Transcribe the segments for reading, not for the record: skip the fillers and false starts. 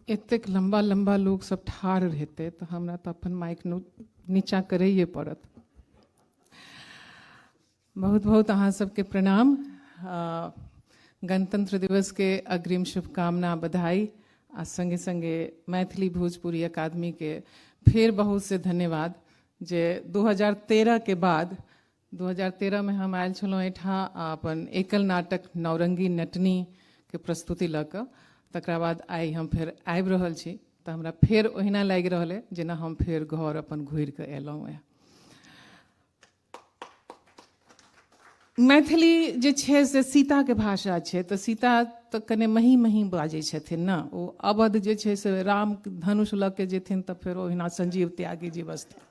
एतेक लम्बा लम्बा लोक सब ठाढ़ हेतै तऽ हमरा तऽ अपन माइक नीचाँ करैए पड़त। बहुत बहुत अहाँ सबके प्रणाम, गणतंत्र दिवस के अग्रिम शुभकामना, बधाई आ संगे संगे मैथिली भोजपुरी अकादमी के फेर बहुत से धन्यवाद जे 2013 के बाद 2013 में हम आयल छलहुँ एहिठाम आ अपन एकल नाटक नौरंगी नटनी के प्रस्तुति लऽ कऽ, तकरा बाद आइ हम फेर आबि रहल छी तऽ हमरा फेर ओहिना लागि रहल अइ जेना हम फेर घर अपन घुरि कऽ अयलहुँ हेँ। मैथिली जे छै से सीताके भाषा छै, तऽ सीता तऽ कने मही मही बाजै छथिन ने, ओ अवध जे छै से राम धनुष लऽ के जेथिन तऽ फेर ओहिना संजीव त्यागी जी बसथिन।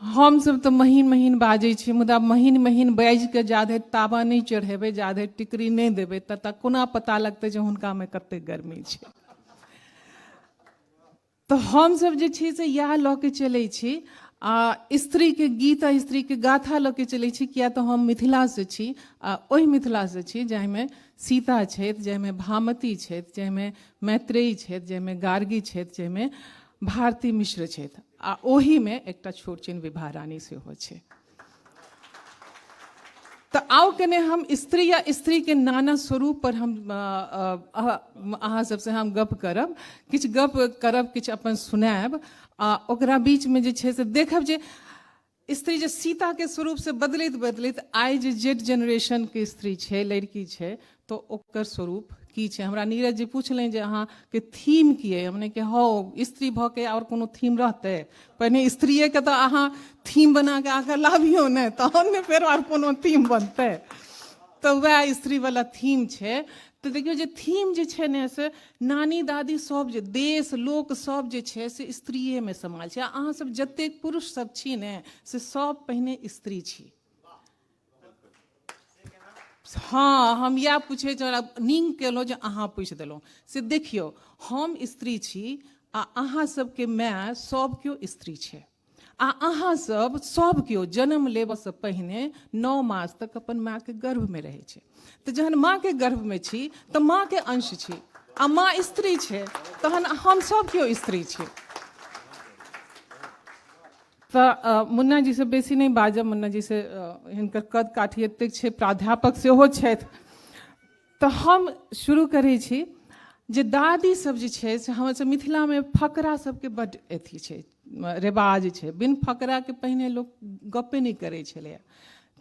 हमसभ तऽ महीन महीन बाजै छी, मुदा महीन महीन बाजिके जाधरि तावा नहि चढ़ेबै, जाधरि टिकरी नहि देबै, तब तक कोना पता लगतै जे हुनकामे कतेक गर्मी छै। तऽ हमसभ जे छै से इएह लऽ के चलै छी आ स्त्रीके गीत आ स्त्रीके गाथा लऽ के चलै छी, किया तऽ हम मिथिलासँ छी आ ओहि मिथिलासँ छी जाहिमे सीता छथि, जाहिमे भामती छथि, जाहिमे मैत्रेयी छथि, जाहिमे गार्गी छथि, जाहिमे भारती मिश्र छथि आ ओहिमे एकटा छोट छिन विभा रानी सेहो छै। तऽ आउ कने हम स्त्री या स्त्रीके नाना स्वरूप पर हम अहाँ सबसँ हम गप करब, किछु गप करब, किछु अपन सुनायब आ ओकरा बीचमे जे छै से देखब जे स्त्री जे सीताके स्वरूपसँ बदलैत बदलैत आइ जे जेड जेनरेशनके स्त्री छै, लड़की छै, तऽ ओकर स्वरूप की छै। हमरा नीरज जी पुछलनि जे अहाँके थीम की अइ, हमने कि हौ स्त्री भऽ के आओर कोनो थीम रहतै, पहिने स्त्रिएके तऽ अहाँ थीम बना कऽ आके लाबियौ ने, तहन ने फेर आओर कोनो थीम बनतै। तऽ वएह स्त्रीवला थीम छै। तऽ देखियौ जे थीम जे छै ने से नानी दादी सब जे देश लोक सब जे छै से स्त्रिएमे समायल छै। आ अहाँ सब जतेक पुरुष सब छी ने से सब पहिने स्त्री छी। हँ, हम इएह पूछै छलहुँ, नीक केलहुँ जे अहाँ पूछि देलहुँ। से देखियौ, हम स्त्री छी आ अहाँ सबके माय सब केओ स्त्री छै आ अहाँ सब सब केओ जन्म लेबऽसँ पहिने 9 मास तक अपन मायके गर्भमे रहै छै। तऽ जहन माँके गर्भमे छी तऽ माँके अंश छी आ माँ स्त्री छै, तहन हम सब केओ स्त्री छी। तऽ मुन्ना जी से बेसी नहि बाजब, मुन्ना जी से हिनकर कद काठी एतेक छै, प्राध्यापक सेहो छथि। तऽ हम शुरू करै छी जे दादी सब जे छै से हमर सब मिथिलामे फकरा सबके बड्ड अथी छै, रिवाज छै। बिन फकराके पहिने लोक गप्पे नहि करै छलैए।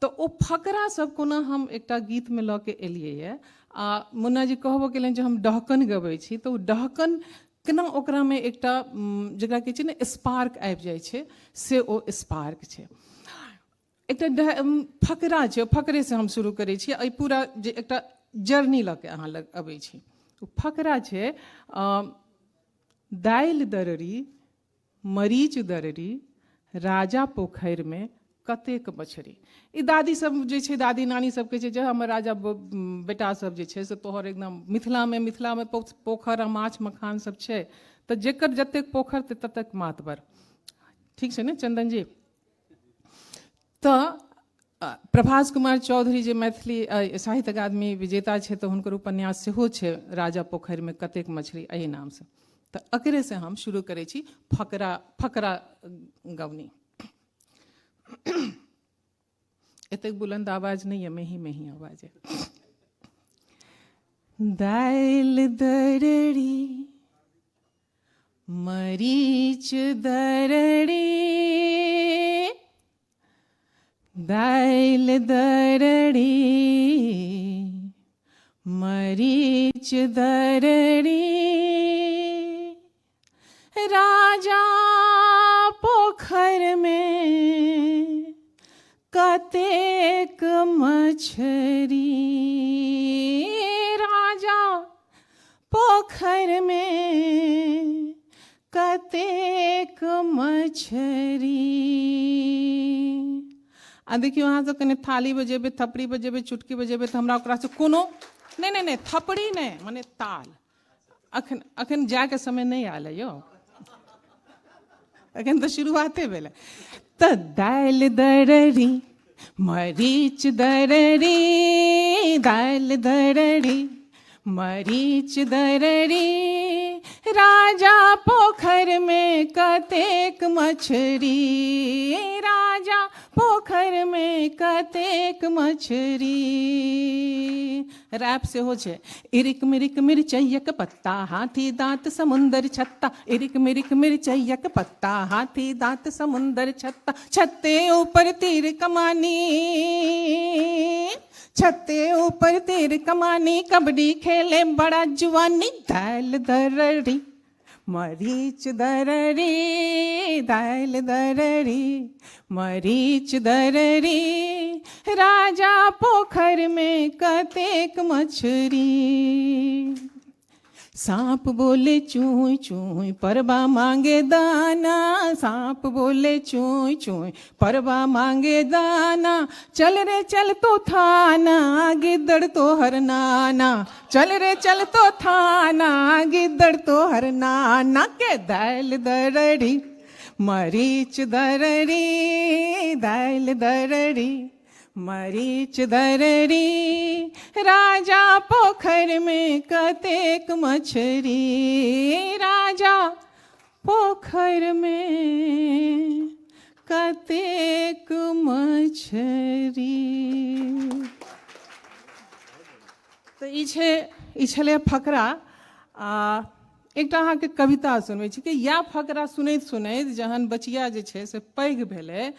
तऽ ओ फकरा सब कोना हम एकटा गीतमे लऽ के एलियैए आ मुन्ना जी कहबो केलनि जे हम डहकन गबै छी, तऽ ओ डहकन केना ओकरामे एकटा जकरा कहै छै ने स्पार्क आबि जाइ छै, से ओ स्पार्क छै। एकटा फकरा छै, फकरेसँ हम शुरू करै छी एहि पूरा जे एकटा जर्नी लऽ के अहाँ लग अबै छी। ओ फकरा छै दालि दररी मरीच दररी राजा पोखरिमे कतेक मछरी। ई दादी सब जे छै, दादी नानी सब कहै छै जे हमर राजा बेटा सब जे छै से तोहर एकदम मिथिलामे मिथिलामे पोखरि आ माछ मखान सब छै, तऽ जेकर जतेक पोखरि ततेक मातबर। ठीक छै ने चंदन जी? तऽ प्रभास कुमार चौधरी जे मैथिली साहित्य अकादमी विजेता छै, तऽ हुनकर उपन्यास सेहो छै राजा पोखरिमे कतेक मछली, एहि नामसँ। तऽ एकरेसँ हम शुरू करै छी फकरा फकरा गवनी। एतेक बुलंद आवाज नहि यऽ, मेही मेही आवाज है। दालि दरड़ी मरीच दरड़ी दालि दरड़ी मरीच दरड़ी राजा पोखरिमे कतेक मछरी, राजा पोखरिमे कतेक मछरी। आ देखियौ अहाँ सब कने थाली बजेबै, थपड़ी बजेबै, चुटकी बजेबै तऽ हमरा ओकरासँ कोनो नहि नहि नहि थपड़ी नहि, मने ताल। अखन अखन जायके समय नहि आयल है यौ, अखन तऽ शुरुआते भेलै। तऽ दालि दररी मरीच दररी दालि दररी मरीच दररी, राजा पोखरिमे कतेक मछरी, राजा पोखरिमे कतेक मछरी। रैप सेहो छै। इरिक मिरिक मिरचैयक पत्ता, हाथी दाँत समुन्दर छत्ता, इरिक मिरिक मिरचैयक पत्ता, हाथी दाँत समुन्दर छत्ता, छत्ते ऊपर तीर कमानी, छत्ते ऊपर तीर कमानी, कबड्डी खेले बड़ा जुआनी। दालि दररी, मरीच दररी, दालि दररी, मरीच दररी, राजा पोखरिमे कतेक मछरी। साँप बोले चूई चूई, परबा मांगे दाना, साँप बोले चूई चूई, परबा मांगे दाना, चल रे चल तो थाना, गिद्दड़ तोहर नाना, चल रे चल तो थाना, गिद्दड़ तोहर नाना। के दालि दररी, मरीच दररी, दालि दररी, मरीच दररी, राजा पोखरिमे कतेक मछरी, राजा पोखरिमे कतेक मछरी। तऽ ई छै, ई छलै फकरा। आ एकटा अहाँके कविता सुनबै छी कि इएह फकरा सुनैत सुनैत जहन बचिया जे छै से पैघ भेलै,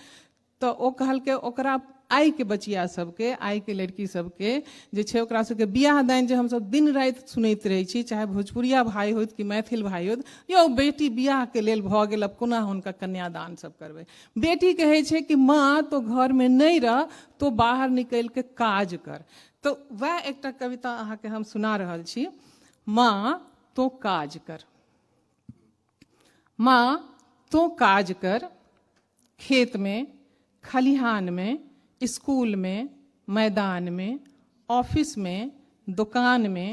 तऽ ओ कहलकै ओकरा आइके बचिया सबके, आइके लड़की सबके जे छै, ओकरा सबके बियाह दान जे हमसब दिन राति सुनैत रहै छी, चाहे भोजपुरिया भाइ होथि कि मैथिल भाइ होथि, यौ बेटी बियाहके लेल भऽ गेल, आब कोना हुनका कन्यादान सब करबै? बेटी कहै छै कि माँ, तो घरमे नहि रह, तो बाहर निकलिके काज कर। तऽ वएह एकटा कविता अहाँके हम सुना रहल छी। माँ तो काज कर। माँ तो काज कर, खेतमे, खलिहानमे, स्कूलमे, मैदानमे, ऑफिसमे, दोकानमे,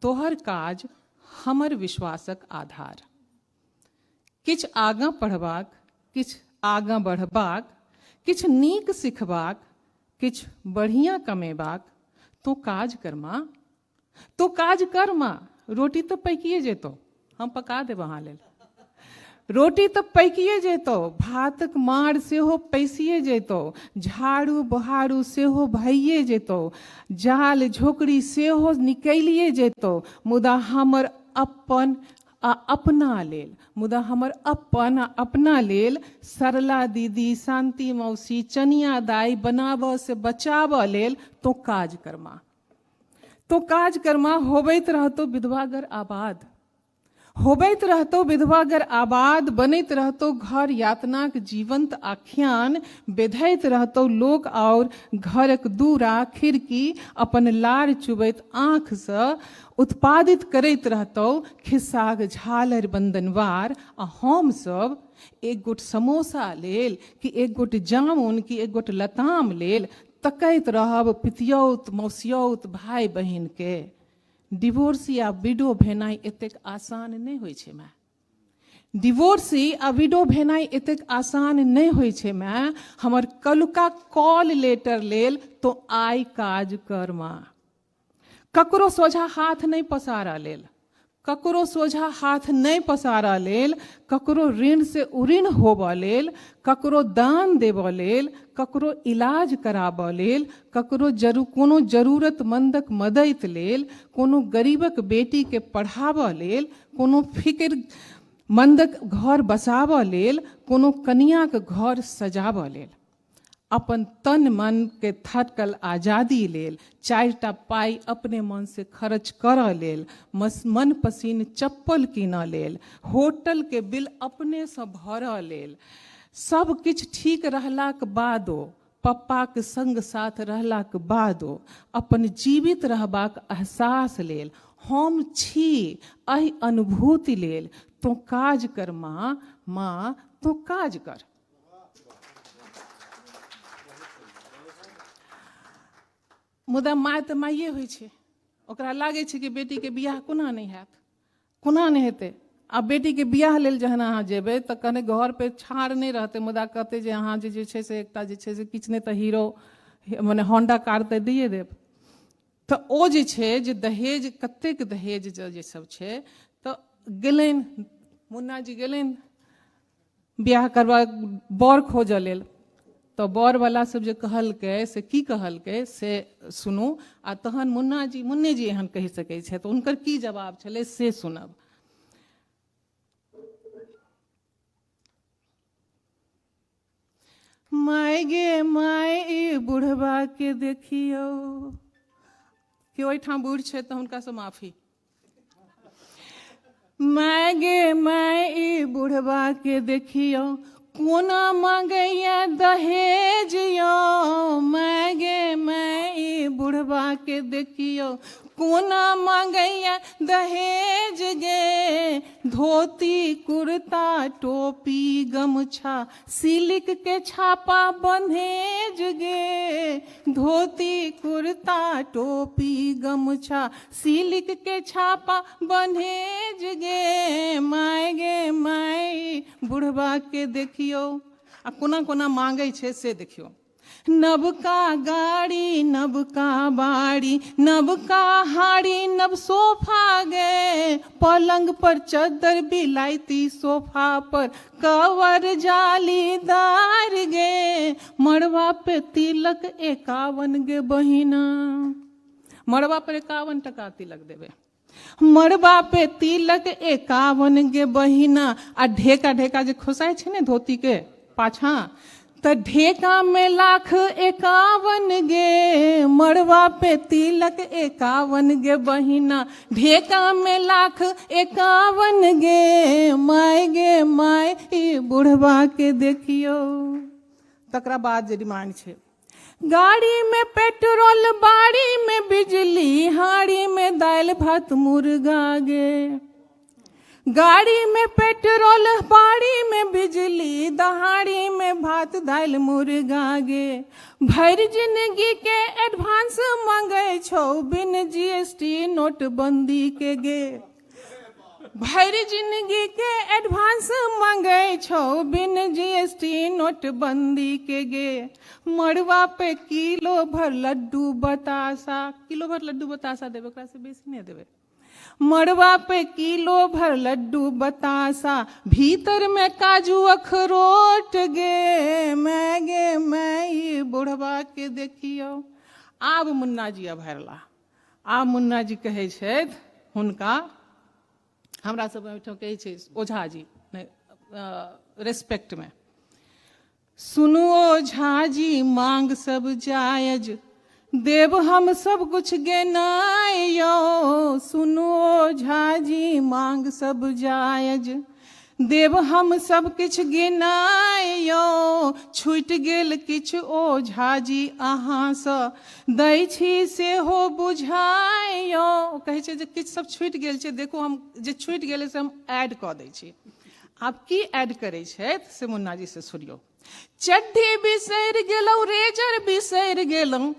तोहर काज हमर विश्वासक आधार। किछु आगाँ पढ़बाक, किछु आगाँ बढ़बाक, किछु नीक सिखबाक, किछु बढ़िआँ कमेबाक, तोँ काज कर माँ, तो काज कर माँ। रोटी तऽ पकिए जेतौ, हम पका देब अहाँ लेल। रोटी तऽ पकिए जेतौ, भातक माड़ सेहो पैसिए जेतौ, झाड़ू बहारू सेहो भइए जेतौ, जाल झोकड़ी सेहो निकलिए जेतौ, मुदा हमर अपन आ अपना लेल, मुदा हमर अपन आ अपना लेल सरला दीदी, शान्ति मौसी, चनिया दाइ बनाबऽ से बचाबऽ लेल तो काज कर माँ, तो काज कर माँ। होबैत रहतौ विधवागर आबाद, होबैत रहतौ विधवागर आबाद, बनैत रहतौ घर यातनाक जीवंत आख्यान, बेधैत रहतौ लोक आओर घरक दूरा खिड़की अपन लार चुबैत आँखिसँ, उत्पादित करैत रहतौ खिस्साक झालरि बन्दनवार, आ हमसभ एक गोट समोसा लेल कि एक गोट जामुन कि एक गोट लताम लेल तकैत रहब पितियौत मौसियौत भाय बहिनके। डिवोर्सी आ विडो भेनाइ एतेक आसान नहि होइ छै माय, डिवोर्सी आ विडो भेनाइ एतेक आसान नहि होइ छै माय। हमर कलुका कॉल लेटर लेल तो आइ काज कर माँ। ककरो सोझा हाथ नहि पसारऽ लेल, ककरो सोझा हाथ नहि पसारऽ लेल, ककरो ऋण से उऋण होबऽ लेल, ककरो दान देबऽ लेल, ककरो इलाज कराबऽ लेल, ककरो जरू कोनो जरूरतमन्दक मदति लेल, कोनो गरीबक बेटीके पढ़ाबऽ लेल, कोनो फिक्र मन्दक घर बसाबऽ लेल, कोनो कनियाँक घर सजाबऽ लेल, अपन तन मन के थकल आजादी लेल, 4टा पाइ अपने मन से खर्च करऽ लेल, मन पसीन चप्पल कीनऽ लेल, होटल के बिल अपने सँ भरऽ लेल, सब किछु ठीक रहलाक बादो, पप्पाक संग साथ रहलाक बादो, अपन जीवित रहबाक एहसास लेल, हम छी एहि अनुभूति लेल तोँ काज कर माँ, माँ तोँ काज कर। मुदा माय तऽ माइए होइ छै। ओकरा लागै छै कि बेटीके बियाह कोना नहि हैत, कोना नहि हेतै। आ बेटीके बियाह लेल जहन अहाँ जेबै तऽ कने घर पे छाड़ नहि रहतै, मुदा कहतै जे अहाँ जे छै से एकटा जे छै से किछु नहि तऽ हीरो मने होंडा कार तऽ दिए देब। तऽ ओ जे छै जे दहेज कतेक दहेज जे सब छै, तऽ गेलनि मुन्ना जी, गेलनि बियाह करबा बर खोजऽ लेल, तऽ बरवला सब जे कहलकै से की कहलकै से सुनू, आ तहन मुन्ना जी, मुन्ने जी एहन कहि सकै छथि, हुनकर की जवाब छलै से सुनब। माय गे माय, ई बुढ़बा के देखियौ। केओ ओहिठाम बूढ़ छै तऽ हुनकासँ माफी। माय गे माय, ई बुढ़बा के देखियौ, कोना मांगैया दहेज यौ। माय गे माय, ई बुढ़बा के देखियौ, कोना मांगैया दहेज गे। धोती कुर्ता टोपी गमछा सिल्क के छापा बन्हेज गे। धोती कुर्ता टोपी गमछा सिल्क के छापा बन्हेज गे। माय गे माय, बुढ़बा के देखियौ, आ कोना कोना मांगै छै से देखियौ। नबका गाड़ी नबका बाड़ी नबका हाड़ी नब सोफा गे। पलंग पर चद्दर बिलायती सोफा पर कवर जालीदार गे। मड़वा पे तिलक 51 गे बहिना, मड़वा पर 51 टका तिलक देबे। मड़बा पे तिलक 51 गे बहिना, आ ढेका ढेका जे खोसाइ छै ने धोती के पाछाँ, तऽ ढेका में लाख 51 गे। मड़बा पे तिलक 51 गे बहिना, ढेका में लाख 51 गे। माय गे माय, ई बुढ़बा के देखियौ। तकरा बाद जे डिमांड छै, गाड़ी में पेट्रोल बाड़ी में बिजली हाड़ी में दालि भात मुर्गा गे। गाड़ी में पेट्रोल बाड़ी में बिजली दहाड़ी में भात दालि मुर्गा गे। भरि जिंदगी के एडवांस मांगे छौ बिन जीएसटी नोटबंदी के गे। भरि जिंदगी के एडवांस मांगे छौ बिन जीएसटी नोटबंदी के गे। मड़वा पे किलो भर लड्डू बतासा, किलो भर लड्डू बतासा देबै, ओकरा से बेसी नहि देबै। मड़वा पे किलो भर लड्डू बतासा, भीतर में काजू अखरोट गे। मैं गे मैं, ई बुढ़वा के देखियौ। आब मुन्ना जी अभरला। आब मुन्ना जी कहै छथि हुनका, हमरा सब ओहिठाम कहै छै ओझा जी रेस्पेक्टमे, सुनू ओझा जी मांग सब जायज, देव हम सब कुछ गेनाय यौ। सुनू ओझा जी मांग सब जायज, देव हम सब किछु गिनाय यौ। छूटि गेल किछु ओझा जी अहाँसँ, दै छी सेहो बुझाय यौ। कहै छै जे किछु सब छूटि गेल छै, देखू हम जे छूटि गेलै से हम ऐड कऽ दै छी। आब की ऐड करै छथि से मुन्ना जी से सुनियौ। चड्ढी बिसरि गेलहुँ, रेजर बिसरि गेलहुँ,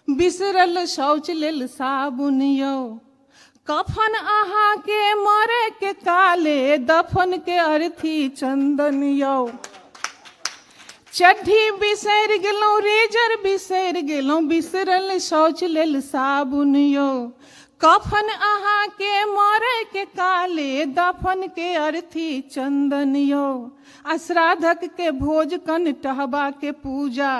बिसरल शौच लेल साबुन यौ। कफन अहाँके मरे के काले, दफन के अर्थी चंदन यौ। चड्ढी बिसरि गेलहुँ, रेजर बिसरि गेलहुँ, बिसरल शौच लेल साबुन यौ। कफन अहाँके मरे के काले, दफन के अर्थी चंदन यौ। आ श्राद्धक के भोज कन टहबा के पूजा,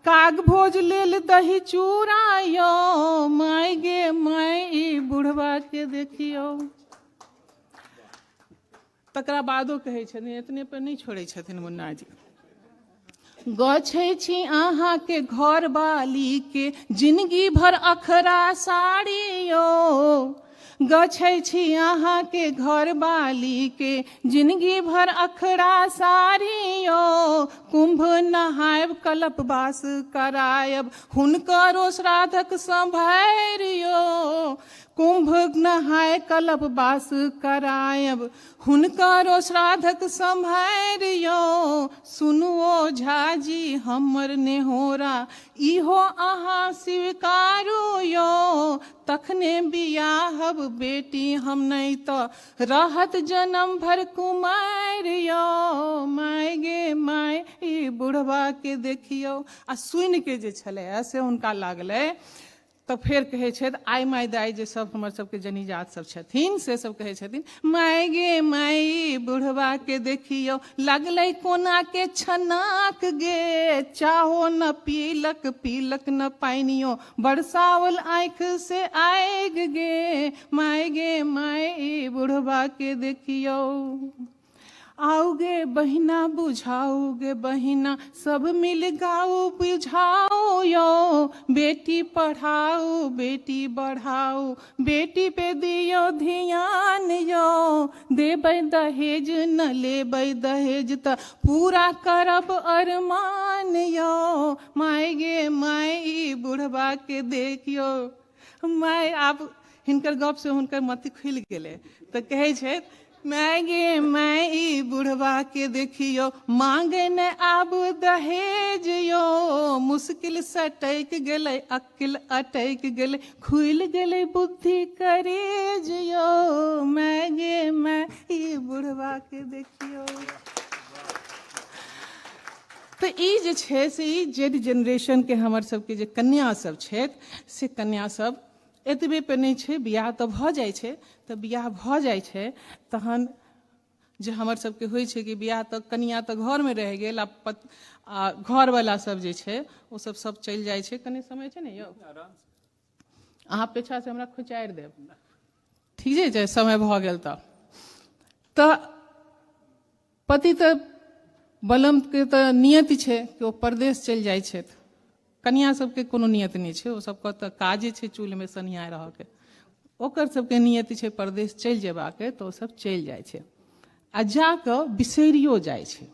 काग भोज लेल दही चूड़ा यौ। माय गे माय, ई बुढ़वा के देखियौ। तकरा बादो कहै छथिन, एतने पर नहि छोड़ै छथिन मुन्ना जी। गछै छी अहाँके घर बाली के जिंदगी भर अखरा साड़ी यौ। गछै छी अहाँके घर बाली के जिंदगी भर अखरा साड़ी यौ। कुंभ नहायब कलपवास करायब हुनकरो श्राद्धक सम्भारियो। कुंभ नहाय कलपवास करायब हुनकरो श्राद्धक सम्भारियो। सुनू ओझा जी हमर नेहोरा, इहो अहाँ स्वीकारू यौ। तखने बियाहब बेटी हम, नहि तऽ रहत जन्म भर कुमारि यौ। माय गे माय, ई बुढ़वा के देखियौ। आ सुनि के जे छलै से हुनका लागलै तऽ फेर कहै छथि आइ माय दाइ जे सब हमर सबके जनीजात सब छथिन से सब कहै छथिन, माय गे माय बुढ़वा के देखियौ लगलै कोना के छनाक गे, चाहो न पीलक पीलक न पानियो, बरसाओल आँखि से आगि गे, माय गे माय बुढ़वा के देखियौ। आउ गे बहिना बुझाउ गे बहिना, सब मिल गाउ बुझाउ यौ, बेटी पढ़ाउ बेटी बढ़ाउ, बेटी पे दियौ धियान यौ, देबै दहेज न लेबै दहेज तऽ पूरा करब अरमान यौ, माय गे माय ई बुढ़बा के देखियौ। माय आब हिनकर गपसँ हुनकर मति खुलि गेलै तऽ कहै छथि, माय गे माय ई बुढ़बा के देखियौ, मांगे ने आब दहेज यौ, मुश्किल सटकि गेलै अकिल अटकि गेलै, खुलि गेलै बुद्धि करेज यौ, माय गे माय ई बुढ़बा के देखियौ। तऽ ई जे छै से ई जेड जेनरेशनके हमर सबके जे कन्या सब छथि से कन्या सब एतबे पे नहि छै, बियाह तऽ भऽ जाइ छै, तऽ बियाह भऽ जाइ छै तहन जे हमर सबके होइ छै कि बियाह तऽ कनिया तऽ घरमे रहि गेल आ आ घरवला सब जे छै ओ सब सब चलि जाइ छै। कनि समय छै ने यौ, अहाँ पेछासँ हमरा खोचारि देब, ठीक छै, समय भऽ गेल तऽ पति तऽ बलमके तऽ नियति छै कि ओ परदेश चलि जाइ छथि, कनिया सबके कोनो नियति नहि छै, ओ सबके तऽ काजे छै चूल्हिमे सनिया रहऽके, ओकर सबके नियति छै परदेश चलि जेबाके, तऽ ओ सब चलि जाइ छै आ जाकऽ बिसरियो जाइ छै।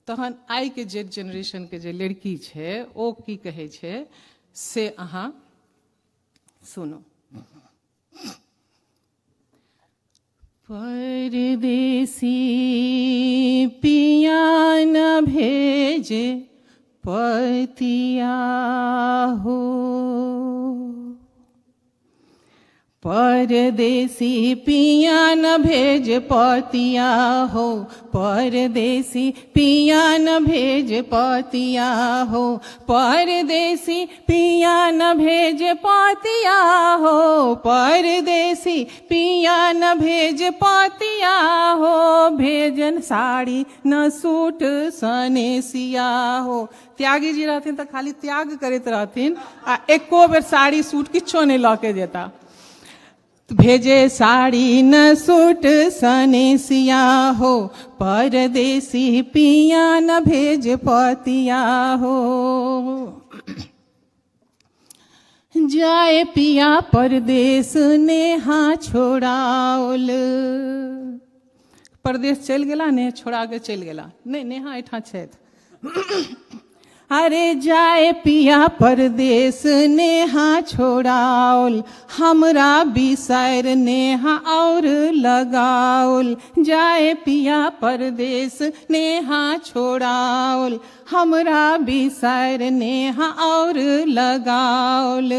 तहन आइके जे जेनरेशनके जे लड़की छै ओ की कहै छै से अहाँ सुनू। परदेसी पिया न भेजे पतिया हो, परदेसी पिया न भेज पतिया हो, परदेसी पिया न भेज पतिया हो, परदेसी पिया न भेज पतिया हो, परदेसी पिया न भेज पतिया हो, भेजन साड़ी न सूट सनेसिया हो। त्यागी जी रहथिन तऽ खाली त्याग करैत रहथिन आ एको बेर साड़ी सूट किछो नहि लऽ के जेता। भेजे साड़ी न सूट सनेसिया हो, परदेसी पिया न भेज पतिया हो। जाए पिया परदेस नेहा छोड़ाओल, परदेश चलि गेला नेह छोड़ा के चलि गेला, नहि नेहा एहिठाम छथि। अरे जाए पिया परदेस नेहा छोड़ाओल, हमरा बिसैर नेहा और लगाओल, जाए पिया परदेस नेहा छोड़ाओल, हमरा बिसैर नेहा और लगाओल।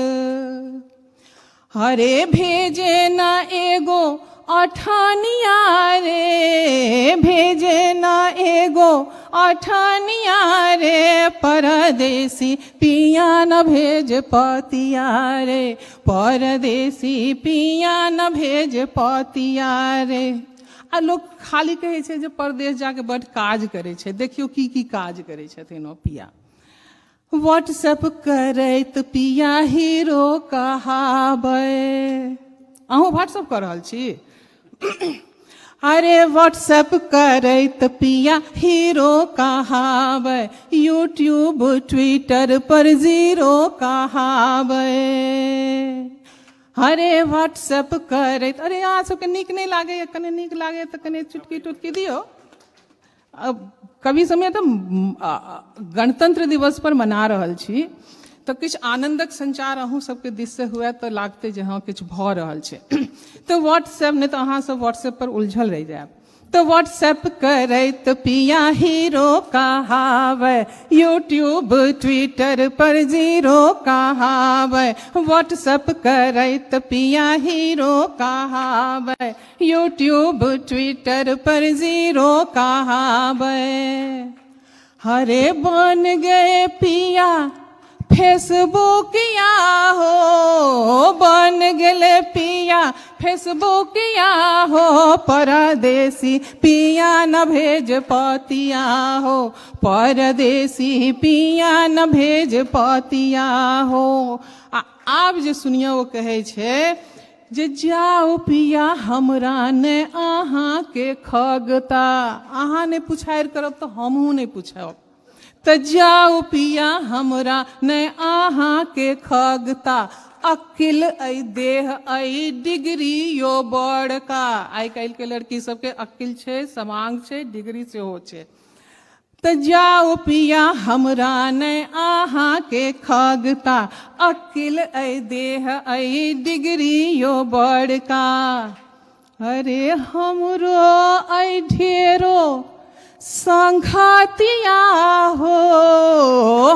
अरे भेजे न एगो अठनिया रे, भेजे न एगो अठनिया रे, परदेसी पिया न भेज पतिया रे, परदेसी पिया न भेज पतिया रे। आ लोक खाली कहै छै जे परदेश जाके बड काज करै छै, देखियौ की की काज करै छथिन ओ पिया। व्हाट्सएप करैत पिया हीरो कहाबै, अहूँ व्हाट्सएप कऽ रहल छी? अरे व्हाट्सएप करैत पिया हीरो कहाबै, यूट्यूब ट्विटर पर जीरो कहाबै। अरे व्हाट्सएप करैत, अरे अहाँ सबके नीक नहि लागैए? कने नीक लागैए तऽ कने चुटकी टुटकी दियौ। अब कवि समय तऽ गणतंत्र दिवस पर मना रहल छी तऽ किछु आनन्दक संचार अहूँ सबके दिससँ हुए तऽ लागतै जे हँ किछु भऽ रहल छै। तऽ व्हाट्सएप नहि तऽ अहाँ सब व्हाट्सएप पर उलझल रहि जायब। तऽ व्हाट्सएप करैत पिया हीरो कहाबै, यूट्यूब ट्विटर पर जीरो कहाबै, व्हाट्सएप करैत पिया हीरो कहाबै, यूट्यूब ट्विटर पर जीरो कहाबै। हरे बन गए पिया फेसबुकिया हो, बन गेलै पिया फेसबुकिया हो, परदेसी पिया न भेज पतिया हो, परदेसी पिया न भेज पतिया हो। आ आब जे सुनियौ, ओ कहै छै जे जाउ पिया हमरा ने अहाँके खगता, अहाँ नहि पुछारि करब तऽ हमहूँ नहि पूछब, तऽ जाउ पिया हमरा ने अहाँके खगता, अकिल अइ देह अइ डिग्री यो बड़का। आइ काल्हिके लड़की सबके अकिल छै, समांग छै, डिग्री सेहो छै। तऽ जाउ पिया हमरा ने अहाँके खगता, अकिल अइ देह अइ डिग्री यो बड़का। अरे हमरो अइ ढेरो संघतिया हो,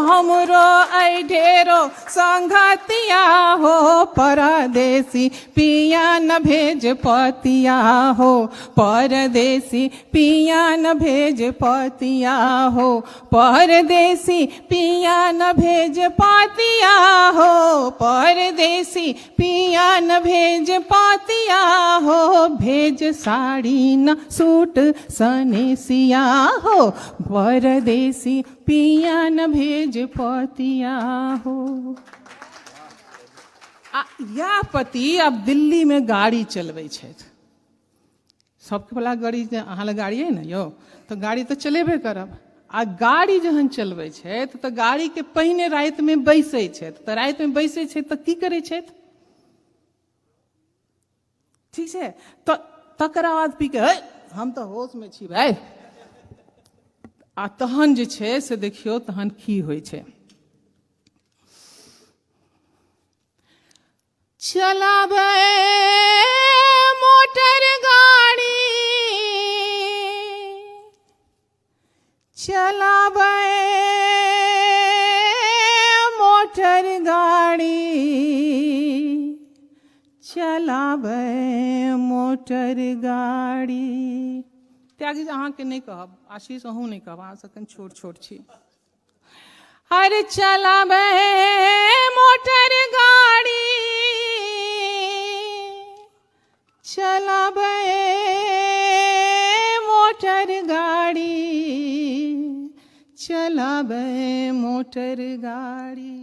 हमरो अइ ढेरो संघतिया हो, परदेसी पिया न भेज पतिया हो, परदेसी पिया न भेज पतिया हो, परदेसी पिया न भेज पतिया हो, परदेसी पिया न भेज पतिया हो, भेज साड़ी न सूट सनेसिया हो, परदेसी पिया न भेज पतिया हो। आ इएह पति आब दिल्लीमे गाड़ी चलबै छथि। सबके वला गाड़ी जे अहाँ लग गाड़ी अइ ने यौ, तऽ गाड़ी तऽ चलेबे करब। आ गाड़ी जहन चलबै छथि तऽ गाड़ीके पहिने रातिमे बैसै छथि, तऽ रातिमे बैसै छथि तऽ की करै छथि? ठीक छै, तऽ तकरा बाद पी के हम तऽ होशमे छी भाय। आ तहन जे छै से देखियौ तहन की होइ छै। चलाबै मोटर गाड़ी, चलाबै मोटर गाड़ी, चलाबै मोटर गाड़ी। त्यागी अहाँके नहि कहब, आशीष अहूँ नहि कहब, अहाँ सब कनि छोट छोट छी। अरे चलाबै मोटर गाड़ी, चलाबै मोटर गाड़ी, चलाबै मोटर गाड़ी।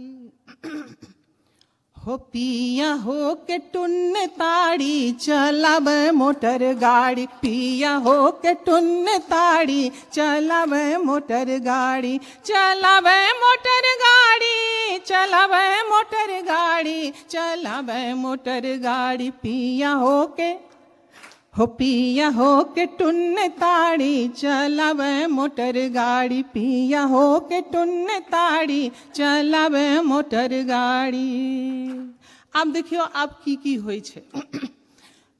हो पिया हो के टुन्न ताड़ी, चलाबै मोटर गाड़ी, पिया हो के टुन्न ताड़ी, चलाबै मोटर गाड़ी, चलाबै मोटर गाड़ी, चलाबै मोटर गाड़ी, चलाबै मोटर गाड़ी, पिया हो के, हो पिया हो के टुन्न ताड़ी, चलाबै मोटर गाड़ी, पिया हो के टुन्न ताड़ी, चलाबै मोटर गाड़ी। आब देखियौ आब की की होइ छै।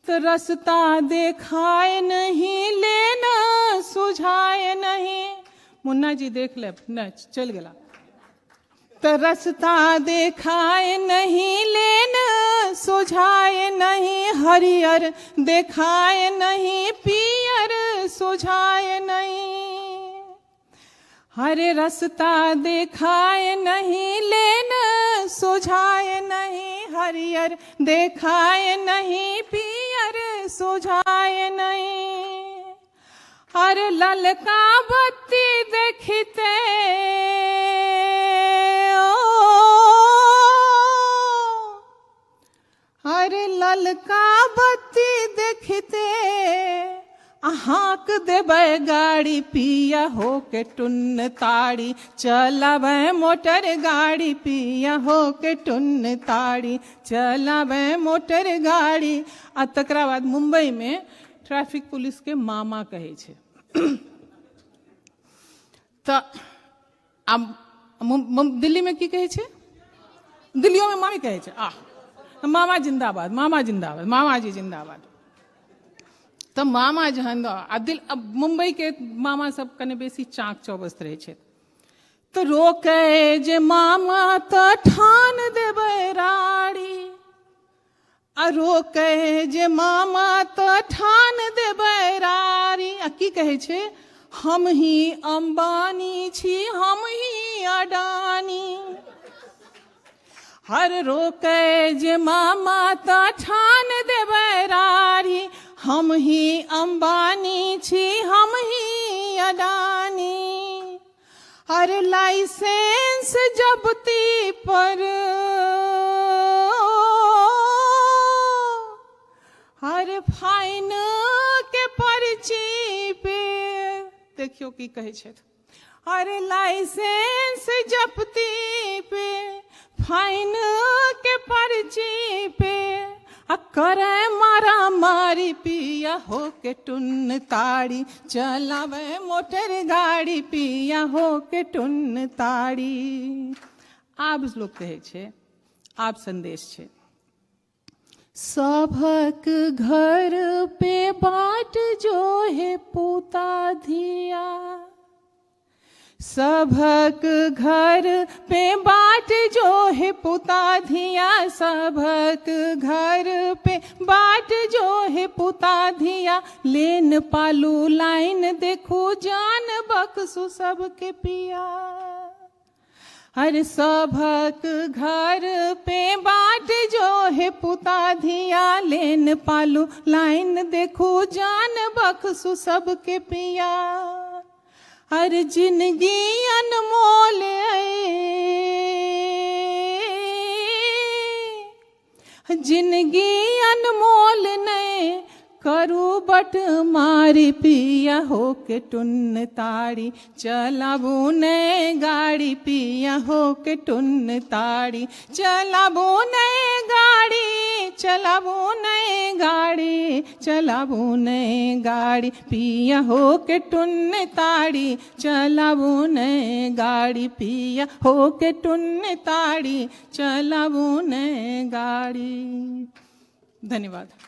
तऽ रस्ता देखाय नहीं, लेना सुझाय नहीं। मुन्ना जी देख लेब, नहि चलि गेला। तऽ रस्ता देखाय नहीं, लेन सुझाय नहीं, हरियर देखाय नहीं, पियर सुझाय नहीं। हरे रस्ता देखाय नहीं, लेन सुझाय नहीं, हरियर देखाय नहीं, पियर सुझाय नहीं। अरे ललका बत्ती देखते ओ, अरे ललका बत्ती देखते अहाँक देबै गाड़ी, पिया हो के टुन्न ताड़ी, चलाबै मोटर गाड़ी, पिया हो के टुन्न ताड़ी, चलाबै मोटर गाड़ी। आ तकरा बाद मुम्बईमे ट्रैफिक पुलिसके मामा कहै छै। तऽ आब दिल्लीमे की कहै छै? दिल्लियोमे मामी कहै छै। आह, मामा जिन्दाबाद, मामा जिन्दाबाद, मामाजी जिन्दाबाद। तऽ मामा जहन आ दिल मुम्बईके मामा सब कने बेसी चाक चौबस्त रहै छै, तऽ रोकै जे मामा तऽ ठान देबै राड़ी, आ रोकै जे मामा तऽ ठान देबै राड़ी। आ की कहै छै? हम ही अम्बानी छी, हम ही अडानी। हर रोकै जे मामा तऽ ठान देबै रारी, हम ही अम्बानी छी, हम ही अडानी। हर लाइसेंस जब्ती पर, हर फाइन के पर्ची पे, देखियौ की कहै छथि। हर लाइसेंस जब्ती पे, फाइन के पर्ची पे, आ करे मारा मारी पिया हो के टुन ताड़ी, चलावे मोटर गाड़ी पिया हो के टुन ताड़ी। आब लोक कहै छै, आब संदेश छै। सभक घर पे बाट जो है पूता धिया, सभक घर पे बाट जो है पुता धिया, सभक घर पे बाट जो है पुता धिया, लेन पालू लाइन देखू जान बख्शू सबके पिया। हर सभक घर पे बाट जो है पुता धिया, लेन पालू लाइन देखू जान बख्शू सबके पिया। हर जिंदगी अनमोल ऐ, जिंदगी अनमोल नै करू बट मारी पिया हो के टुन ताड़ी, चलाबू नै गाड़ी पिया हो के टुन ताड़ी, चलाबू नै गाड़ी, चलाबू नै गाड़ी, चलाबू नै गाड़ी पिया हो के टुन ताड़ी, चलाबू नै गाड़ी पिया हो के टुन ताड़ी, चलाबू नै गाड़ी। धन्यवाद।